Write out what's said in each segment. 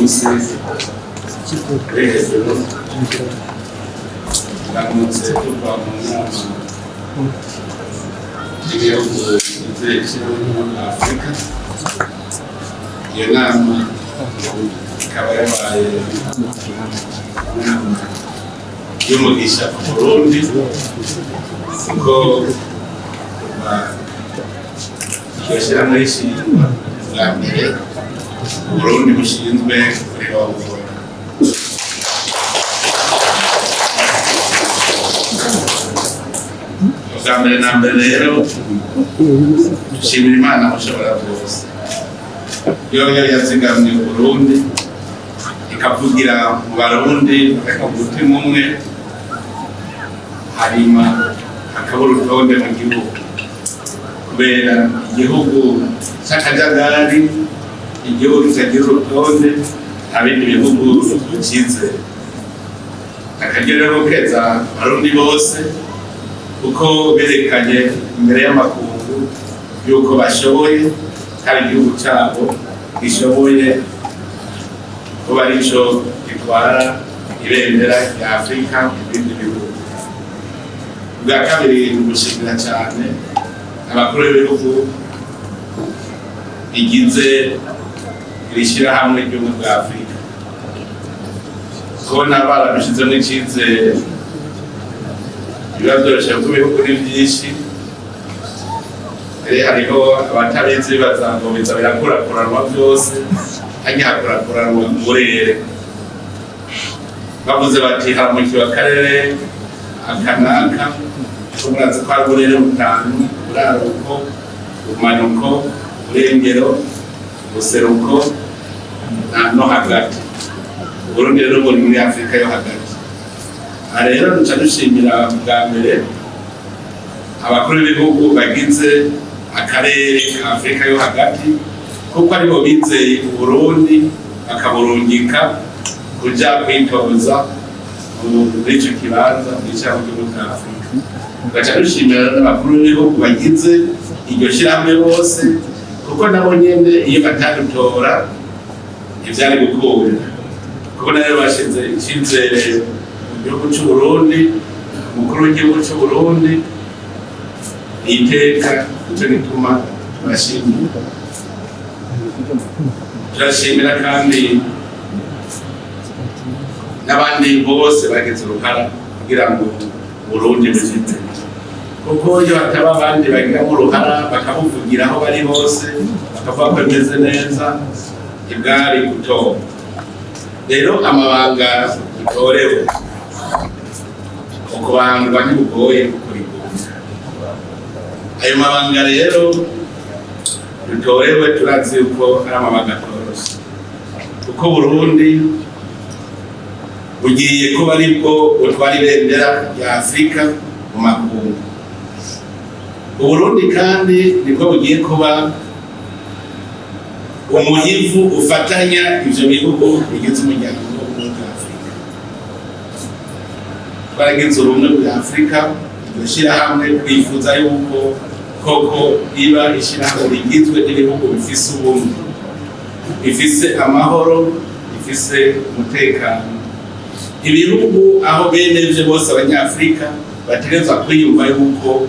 Munsi uri hejuru, turamutse tuva mu nama y'ibihugu bigize Ishyirahamwe rya Afurika. Iyo nama ikaba yabaye inama y'umugisha ku Burundi, kuko kuva iryo shyirahamwe rishingwa bwa mbere, Uburundi bushinzwe kurirongora. Bwa mbere na mbere rero, dushimira Imana mushobora byose, yoyo yazigamye Uburundi, ikavugira mu Barundi bakavuga umutima umwe, hanyuma hakaba urutonde mu gihugu, kubera igihugu c'akajagari, igihugu kitagira urutonde, nta bindi bihugu bicizere. Akaryo rero keza Abarundi bose, kuko berekanye imbere y'amakungu yuko bashoboye, kandi igihugu cyabo gishoboye kuba arico gitwara ibendera rya Afurika mu bindi bihugu. Ubwa kabiri, ni ugushimira cyane abakuru b'ibihugu bigize iri shyirahamwe ry'Ubumwe bwa Afurika, kubona barabishizemo icyizere. Biba byoroshye kuko ibihugu ni byinshi. Rero hariho abatabizi bibaza ngo biza birakurakuranwa byose. Hajya hakurakuranwa uburere. Bavuze bati haramukiwe akarere aka n'aka, murazi ko hari uburere butanu: buraruko, ubumanuko, uburengero, ubuseruko no hagati. Uburundi rero buri muri Afurika yo hagati. Aha rero duca dushimira bwa mbere abakuru b'ibihugu bagize akarere ka Afurika yo hagati, kuko aribo bizeye Uburundi bakaburungika kuja kwitoza muri ico kibanza mw'Ishirahamwe ry'Ubumwe bwa Afurika. Tugaca dushimira n'abakuru b'ibihugu bagize iryo shirahamwe bose, kuko nabo nyene iyo batadutora ntivyari gukunda, kuko nayo bashize icizere mu gihugu c'Uburundi, umukuru w'igihugu c'Uburundi iteka. Nico gituma tubashimira. Turashimira kandi n'abandi bose bagize uruhara kugira ngo Burundi buje imbere, kuko iyo hataba abandi bagiramo uruhara, bakabuvugira aho bari hose, bakavuga ko bimeze neza, ntibwari gutora. Rero amabanga dutorewe, ukubangwa ntibugoye kukurigura. Ayo mabanga rero dutorewe, turazi yuko ari amabanga atoroshe, kuko Burundi bugiye kuba aribwo butwara ibendera rya Afurika mu makungu. Uburundi kandi nibwo bugiye kuba umuhivu ufatanya ivyo bihugu bigize Umuryango w'Ubumwe bwa Afurika. Twaragize ubumwe bwa Afurika, iryo shyirahamwe twifuza yuko koko riba ishyirahamwe rigizwe n'ibihugu bifise ubumwe, bifise amahoro, bifise umutekano, ibihugu aho bene vyo bose Abanyafurika bategerezwa kwiyumva yuko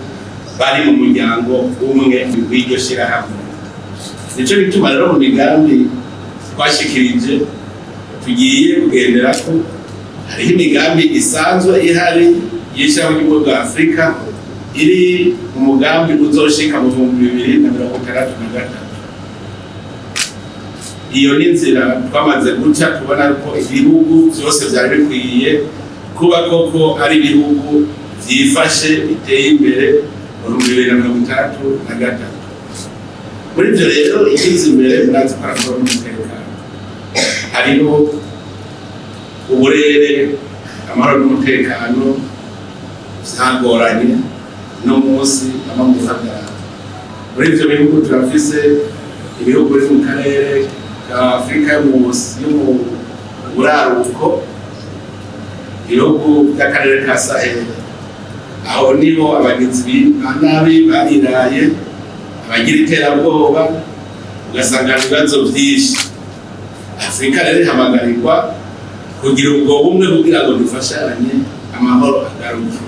bari mu muryango umwe w'iryo shyirahamwe. Nico gituma rero mu migambi twashikirije tugiye kugenderako, hariho imigambi isanzwe ihari y'Ishirahamwe ry'Ubumwe bwa Afurika, iri mu mugambi uzoshika mu 2063. Iyo ni inzira twamaze guca, tubona ko ibihugu vyose vyari bikwiye kuba koko ari ibihugu vyifashe, biteye imbere mu 2063. Muri ivyo rero, ikiza imbere murazi ko ari n'umutekano. Hariho uburere, amahoro n'umutekano vyagoranye no munsi ama mu buhagarara. Muri ivyo bihugu turafise ibihugu biri mu karere ka Afurika yo mu buraruko, ibihugu by'akarere ka Sahel. Aho niho abagizi ba nabi bariraye, abagira iterabwoba, ugasanga ibibazo vyinshi. Afurika Afurika rero ihamagarirwa kugira ubwo bumwe kugira ngo dufashanye amahoro agaruke.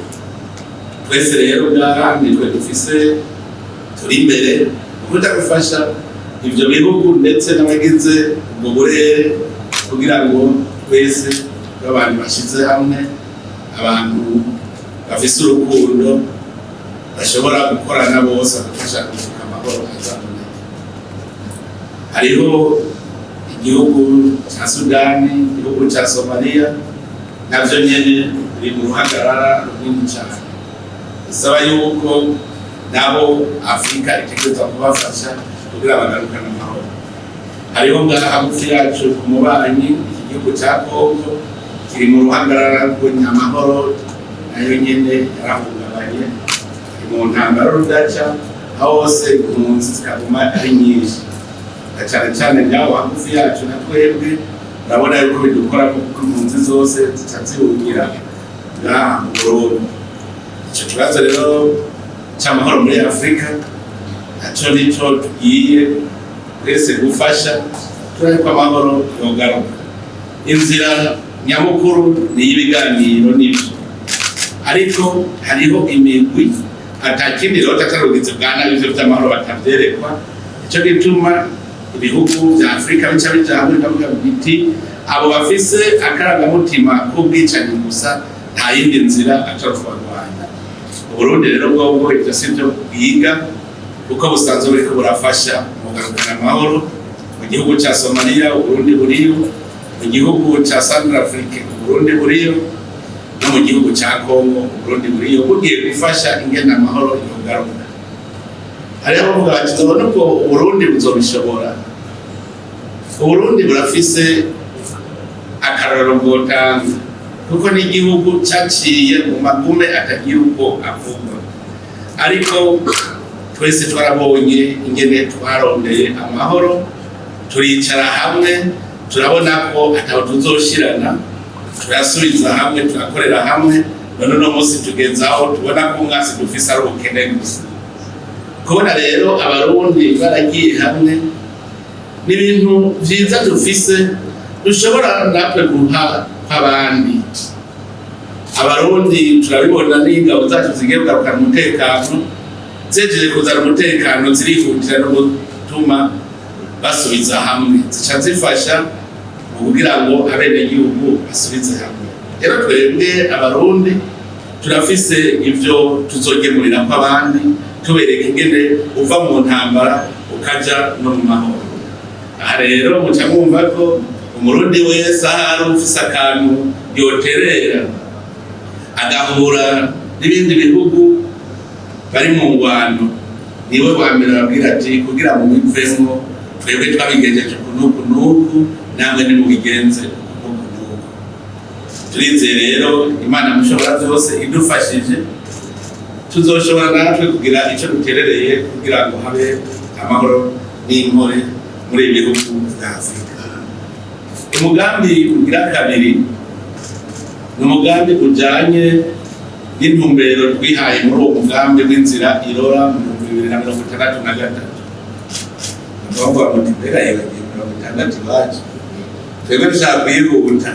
Twese rero ngaha nitwe dufise turi imbere kuja gufasha ivyo bihugu ndetse n'abagize ubwo burere, kugira ngo twese abantu bashize hamwe, abantu bafise urukundo, bashobora gukorana bose bagafasha gushika amahoro azaboneka. Hariho igihugu ca Sudani, igihugu ca Somaliya, navyo nyene biri mu ruhagarara runini cane, bisaba yuko nabo Afurika itegerezwa kubafasha kugira bagarukane amahoro. Hariho ngaha hagufi yacu ku mubanyi, iki gihugu ca Kongo kiri mu ruhagarara rw'amahoro, nayo nyene yarahungabanye, iri mu ntambara rudaca, aho hose impunzi zikaguma ari nyinshi, na cane cane ngaho hagufi yacu. Na twebwe urabona yuko bidukora, kuko impunzi zose zica zihungira ngaha mu Burundi. Ico kibazo rero c'amahoro muri Afurika naco nico tugiye twese gufasha, turabe ko amahoro yogaruka. Inzira nyamukuru ni iy'ibiganiro, n'ivyo, ariko hariho imigwi atakindi rero atari ubugizi bwa nabi, ivyo vy'amahoro batavyerekwa. Ico gituma ibihugu vya Afurika bica bija hamwe bikavuga biti: "Abo bafise akarangamutima k'ubwicanyi gusa, nta yindi nzira atari kubarwanya." Uburundi rero bwobwo ivyo si vyo bwiga, kuko busanzwe buriko burafasha mu kugarukana amahoro. Mu gihugu ca Somaliya Uburundi buriyo, mu gihugu ca Centrafrique Uburundi buriyo, no mu gihugu ca Congo Uburundi buriyo, bugiye gufasha ingene amahoro yogaruka. Hariho abavuga bati: "None ubwo Uburundi buzobishobora?" Uburundi burafise akarorero bwotanga, kuko n'igihugu caciye mu magume atagira uko avugwa, ariko twese twarabonye ingene twarondeye amahoro, turicara hamwe, turabona ko ataho tuzoshirana, turasubiza hamwe, turakorera hamwe. None uno munsi tugeze aho tubona ko umwasi dufise ari ubukene gusa. Kubona rero Abarundi baragiye hamwe ni ibintu vyiza dufise, dushobora natwe guha abandi. Abarundi turabibona n'ingabo zacu zigiye kugarukana umutekano, zejeje kuzana umutekano zirihutira no gutuma basubiza hamwe, zica zifasha mu kugira ngo abenegihugu basubize hamwe. Rero twebwe Abarundi turafise ivyo tuzogemurirako abandi, tubereka ingene uva mu ntambara ukaja no mu mahoro. Aha rero muca mwumva ko Umurundi wese ahari ufise akantu yoterera, agahura n'ibindi bihugu bari mu ngwano, niwe wa mbere babwira ati: "Kugira ngo mubivemwo, twebwe twabigenjeje uku n'uku n'uku, namwe nimubigenze uku n'uku n'uku." Turizeye rero Imana mushobora byose idufashije, tuzoshobora natwe kugira ico duterereye kugira ngo habe amahoro n'inkore muri ibi bihugu vya Afurika. Umugambi ugira kabiri ni umugambi ujanye n'intumbero twihaye muri uwo mugambi w'inzira irora mu 2063. Bavuga muti: "Mbega yibagiye 60 iwacu?" Twebwe dushaka kwihuta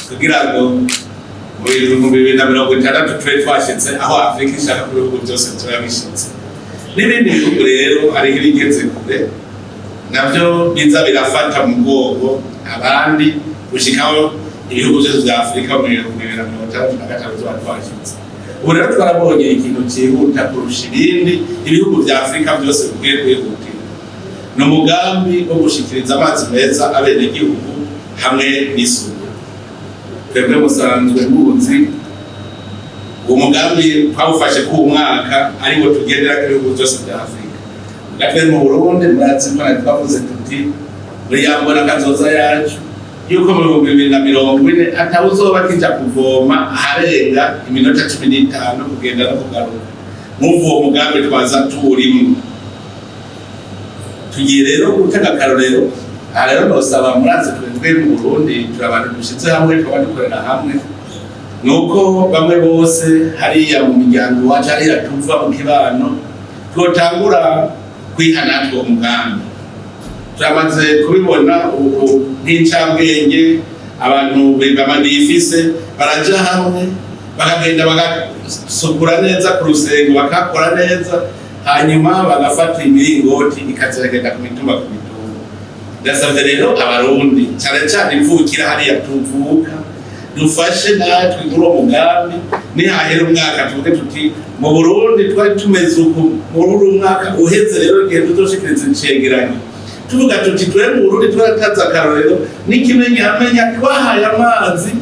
kugira ngo mu 2060 tube twashitse aho Afurika ishaka ko ibihugu byose tuba bishitse. N'ibindi bihugu rero hariho ibigeze kure, navyo biza birafata mu bwoko abandi, gushikaho ibihugu byose vya Afurika mu 2063 tuba twashitse. Ubu rero twarabonye ikintu cyihuta kurusha ibindi ibihugu vya Afurika byose bikwiye kwihutira, ni umugambi wo gushikiriza amazi meza abenegihugu hamwe n'isuku. Twebwe musanzwe muzi uwo mugambi twawufashe ko umwaka ariwo tugenderako ibihugu byose vya Afurika. Gatwe mu Burundi murazi ko twavuze tuti muri ya mbona kazoza yacu yuko mu 2040 atawuzoba kija kuvoma aharenga iminota 15 kugenda no kugaruka. Mwumva uwo mugambi twaza tuwurimwo. Tugiye rero gutanga akarorero. Aha rero nosaba, murazi twebwe mu Burundi turi abantu dushize hamwe, tukaba dukorera hamwe, nuko bamwe bose hariya mu miryango iwacu, hariya tuva mu kibano, twotangura kwiha natwe uwo mugambi. Turamaze kubibona ubu nk'incabwenge, abantu bifise baraja hamwe, bakagenda bagasukura neza ku rusengo, bakakora neza, hanyuma bagafata imiringoti ikaza iragenda ku mitumba ku mitumba. Ndasabye rero Abarundi, cyane cyane imvukira hariya tuvuka, dufashe natwe muri uwo mugambi. Nihahera umwaka tuvuge tuti: "Mu Burundi twari tumeze uku." Muri uru mwaka uheze rero, igihe tuzoshikiriza icegeranyo, tuvuga tuti: "Twe mu Burundi twaratanze akarorero n'ikimenyamenya, twahaye amazi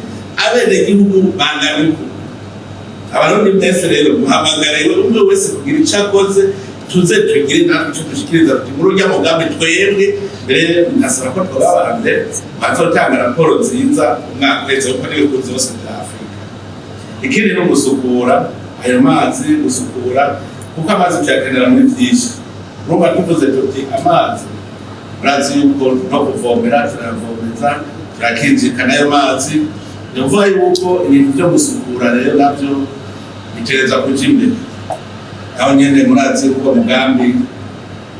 abenegihugu bangana uku." Abarundi mwese rero muhamagariwe umwe wese kugira ico akoze, tuze tugire natwe ico dushikiriza, tuti muri urya mugambi twebwe mbere ndasaba ko twoba aba mbere bazotanga raporo nziza umwaka uheze, kuko n'ibihugu vyose vya Afurika. Ikindi ni ugusukura ayo mazi, gusukura, kuko amazi tuyakenera muri vyinshi. Urumva tuvuze tuti amazi, murazi yuko no kuvomera turayavomeza, turakinjika n'ayo mazi. Ni ukuvuga yuko ibintu vyo gusukura rero navyo bitereza kuja imbere. Aho nyene murazi yuko mugambi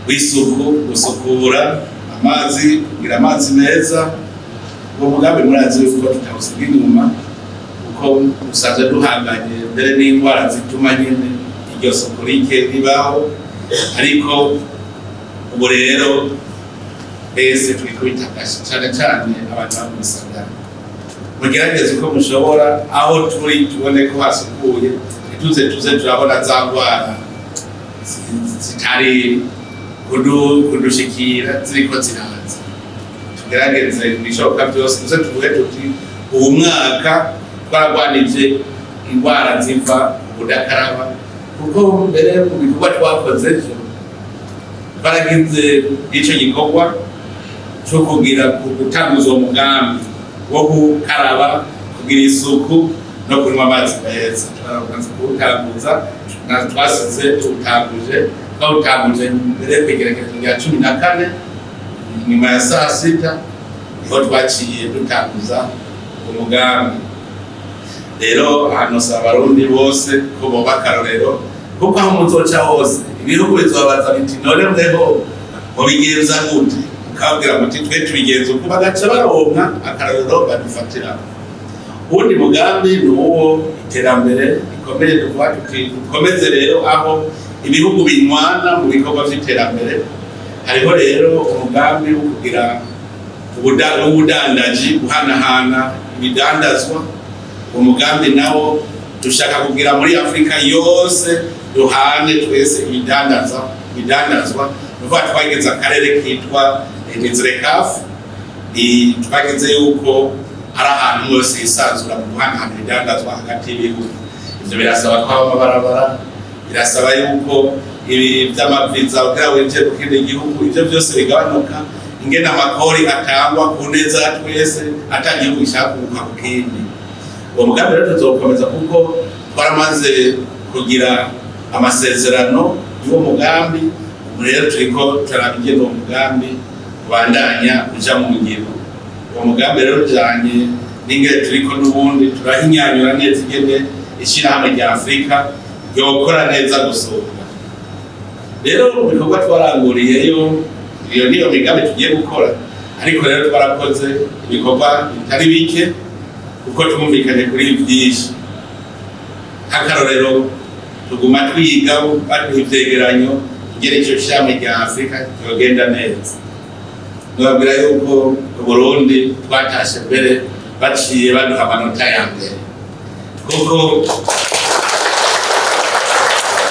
w'isuku, gusukura amazi, kugira amazi meza, uwo mugambi murazi yuko tutawusiga inyuma, kuko usanzwe duhanganye mbere n'indwara zituma nyene iryo suku rike ribaho. Ariko ubu rero twese twikubita agashi, cane cane abantu bo mu bisagara, mugerageze uko mushobora aho turi tubone ko hasukuye, ntituze tuze turabona za ndwara zitari kudushikira ziriko ziraza. Tugerageze ibishoboka byose, tuze tuvuge tuti: "Uwu mwaka twaragwanije indwara ziva kudakaraba." Kuko mbere mu bikorwa twakoze ejo, twaragize ico gikorwa co kugira gutanguza uwo mugambi wo gukaraba, kugira isuku no kunywa amazi meza. Twaramaze kuwutanguza, na twasize tuwutanguje, twawutanguje mbere kw'igerekezo rya 14 nyuma ya saa sita, niho twaciye dutanguza umugambi. Rero hano saba Abarundi bose ko boba akarorero, kuko aho muzoca hose ibihugu bizobabaza biti: "None mweho mubigenza gute?" Ukababwira muti: "Twe tubigenza uku," bagaca baronka akarorero badufatira. Uwundi mugambi ni uwo iterambere rikomeye. Tuvuga tuti dukomeze rero aho ibihugu binywana mu bikorwa vy'iterambere. Hariho rero umugambi wo kugira ubudandaji, guhanahana ibidandazwa. Umugambi nawo dushaka kugira muri Afurika yose duhane twese ibidandazwa. Nukuvuga twageze akarere kitwa ZLECAf, twageze yuko ari ahantu hose hisanzura mu guhanahana ibidandazwa hagati y'ibihugu. Ivyo birasaba ko haba amabarabara, birasaba yuko ibi vy'amaviza kugira winjire mu kindi gihugu, ivyo byose bigabanuka, ingene amakori atangwa ku neza ya twese, ata gihugu gishaka kunguka ku kindi. Uwo mugambi rero tuzokomeza, kuko twaramaze kugira amasezerano y'uwo mugambi. Ubu rero turiko turaba ingene uwo mugambi ubandanya uja mu ngiro. Uwo mugambi rero ujanye n'ingene turiko n'ubundi turahinyanyura neza ingene ishirahamwe rya Afurika ryokora neza gusumba. Rero mu bikorwa twaranguriyeyo, iyo niyo migambi tugiye gukora. Ariko rero twarakoze ibikorwa bitari bike, kuko twumvikanye kuri byinshi. Nk'akarorero, tuguma twiga, baduha ivyegeranyo ingene ico shirahamwe rya Afurika ryogenda neza. Nababwira yuko Uburundi twatashe mbere baciye baduha amanota ya mbere, kuko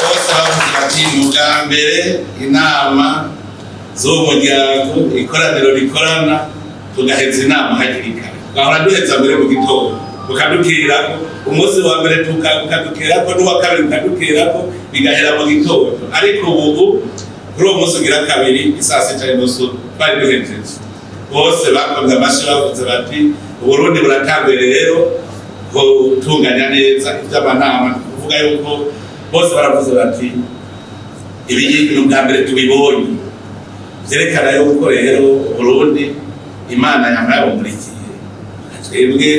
bose bavuze bati: "Mu bwa mbere inama z'uwo muryango, ikoraniro rikorana, tugaheza inama hakiri kare. Twahora duheza mbere mu gitondo, bukadukirako umunsi wa mbere, bukadukirako n'uwa kabiri, bukadukirako, bigahera mu gitondo. Ariko ubu kuri uwo munsi ugira kabiri isaa 6:30 twari duhejeje." Bose bakomye amashi, bavuze bati: "Uburundi buratanguye rero gutunganya neza ivy'amanama." Ni kuvuga yuko bose baravuze bati: "Ibi ni ubwa mbere tubibonye." Vyerekana yuko rero Uburundi Imana yama yabumurikiye. Twebwe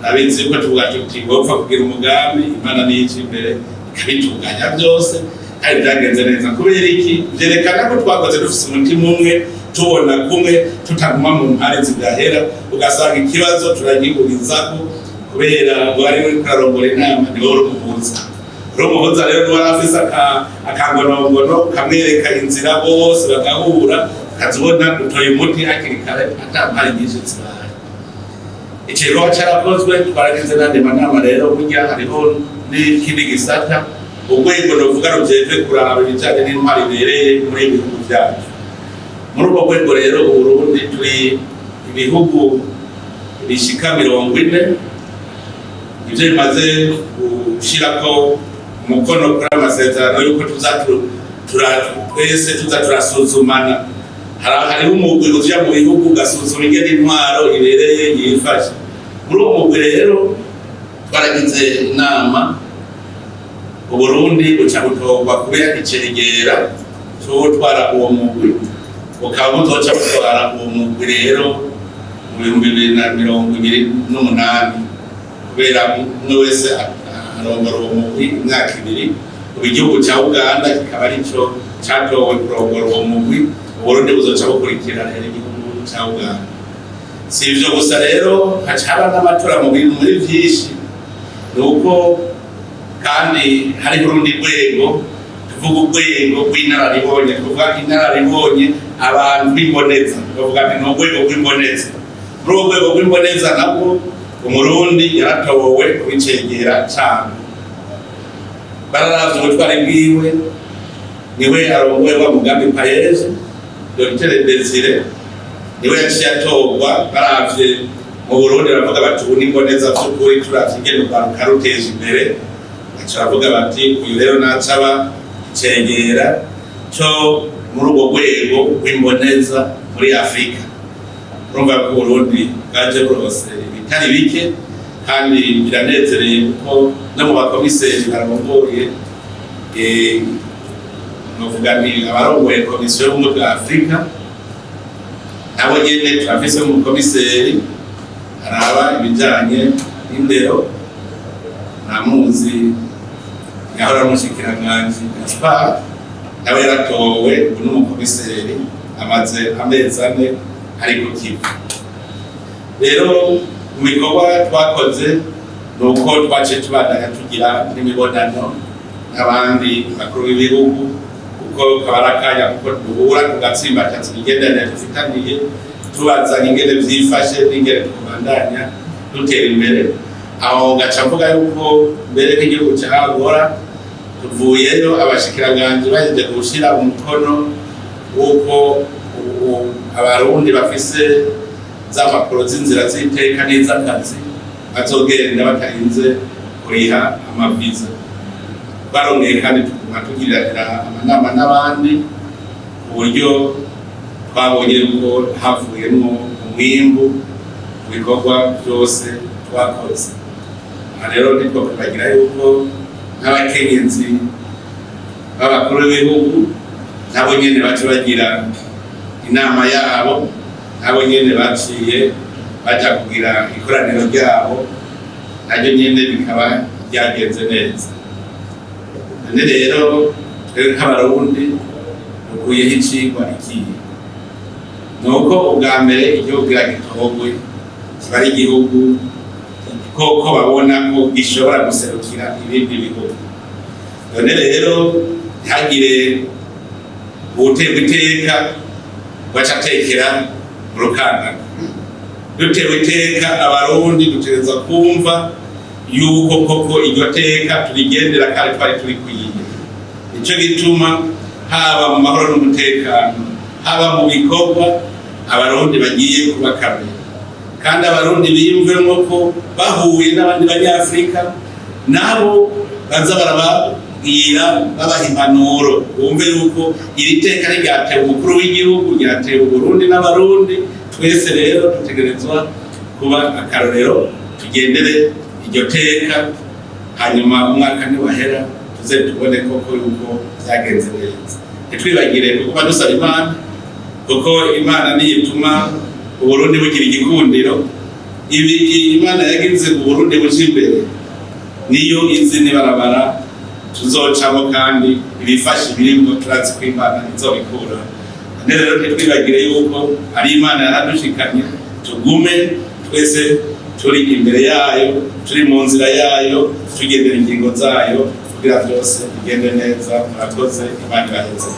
nabizi yuko tuvuga tuti: "Wopfa kugira umugambi, Imana niyo ija imbere ikabitunganya byose." Kandi byagenze neza. Kubera iki? Vyerekana ko twakoze dufise umutima umwe, Tubona kumwe tutaguma mu mpare zidahera, ugasanga ikibazo turagihurizako kubera wari uriko urarongora inama, niwe uri umuhuza. Uri umuhuza rero, niwe wari afise akangonongono kamwereka inzira, bose bagahura, ukazibona dutoye umuti hakiri kare, ata mpare nyinshi zibaye. Ikikorwa carakozwe, twaragize n'andi manama. Rero burya hariho n'ikindi gisata, urwego novuga rujejwe kuraba ibijanye n'intwaro ibereye muri ibi bihugu vyacu. Muri urwo rwego rero, Uburundi turi ibihugu bishika 40 ivyo bimaze gushirako umukono kuri amasezerano yuko tuza twese tuza turasuzumana. Hariho umugwi uja mu bihugu ugasuzuma ingene intwaro ibereye yifashe. Muri uwo mugwi rero twaragize inama, Uburundi buca butorwa kubera icegera c'uwutwara uwo mugwi, bukaba buzoca butwara uwo mugwi rero mu 2028, kubera umwe wese arongora uwo mugwi imyaka 2. Ubu igihugu ca Uganda kikaba arico catowe kurongora uwo mugwi. Uburundi buzoca bukurikira rero igihugu ca Uganda. Si ivyo gusa rero, haca haba n'amatora mu bintu muri vyinshi. Ni uko kandi hariho urundi rwego, tuvuga urwego rw'inararibonye. Tuvuga inararibonye, abantu b'imboneza, tuvuga nti ni urwego rw'imboneza. Muri urwo rwego rw'imboneza nabwo Umurundi yaratowe kubicegera cane. Bararavye ubutwari bwiwe, niwe arongoye wa mugambi PAEEJ, Dr Desire, niwe yaciye atorwa. Baravye mu Burundi baravuga bati: "Ubu n'imboneza vy'ukuri, turavye ingene urwaruka ruteje imbere." Baca baravuga bati: "Uyu rero nacaba icegera co muri urwo rwego rw'imboneza muri Afurika." Urumva ko Uburundi bwaje burose ibitari bike, kandi biranezereye kuko no mu bakomiseri barongoye, novuga nti abarongoye Komisiyo y'Ubumwe bwa Afurika, nabo nyene turafise umukomiseri araba ibijanye n'indero, ntamuzi, yahora ari umushikiranganji Gaspard, nawe yaratowe, ubu ni umukomiseri, amaze amezi 4 ari ku kivi. Rero mu bikorwa twakoze ni uko twaciye tubandanya tugira n'imibonano n'abandi bakuru b'ibihugu, kuko kaba ari akanya kuko duhura tugatsimbataza imigenderanire dufitaniye, tubazanya ingene vyifashe n'ingene tubandanya dutera imbere. Aho ngaca mvuga yuko mbere nk'igihugu ca Angola, tuvuyeyo abashikiranganji bahejeje gushira umukono w'uko ubu Abarundi bafise za mpapuro z'inzira z'iteka n'iz'akazi bazogenda batarinze kuriha amaviza. Barongeye kandi tuguma tugiriranira amanama n'abandi, ku buryo twabonye yuko havuyemwo umwimbu mu bikorwa byose twakoze. Aha rero ntitwokwibagira yuko nk'abakenyezi b'abakuru b'ibihugu nabo nyene baca bagira inama yabo, nabo nyene baciye baja kugira ikoraniro ryabo, naryo nyene bikaba ryagenze neza. None rero twebwe nk'Abarundi dukuyeho icigwa ikiye? Ni uko ubwa mbere igihugu kugira gitorwe kiba ari igihugu koko babona ko gishobora guserukira ibindi bihugu. None rero ntihagire uwuterwa iteka waca atekera mu rukangaga. Dutewe iteka, Abarundi dutegereza kumva yuko koko iryo teka turigendera kandi twari turikwiye. Nico gituma haba mu mahoro n'umutekano, haba mu bikorwa, Abarundi bagiye kuba kabiri, kandi Abarundi biyumvemwo ko bahuye n'abandi Banyafurika, nabo baza barababwira, babaha impanuro, bumve yuko iri teka ryatewe umukuru w'igihugu, ryatewe Uburundi n'Abarundi twese. Rero dutegerezwa kuba akarorero, tugendere iryo teka, hanyuma umwaka niwahera tuze tubone koko yuko byagenze neza. Ntitwibagire kuko dusaba Imana, kuko Imana niyo ituma Uburundi bugira igikundiro. Ibi Imana yagize Uburundi buja imbere, niyo izi n'ibarabara tuzocamo, kandi ibifasha ibirimwo turazi ko Imana izobikura. None rero ntitwibagire yuko ari Imana yaradushikanye, tugume twese turi imbere yayo, turi mu nzira yayo, tugendera ingingo zayo kugira byose bigende neza. Murakoze, Imana ibaheze.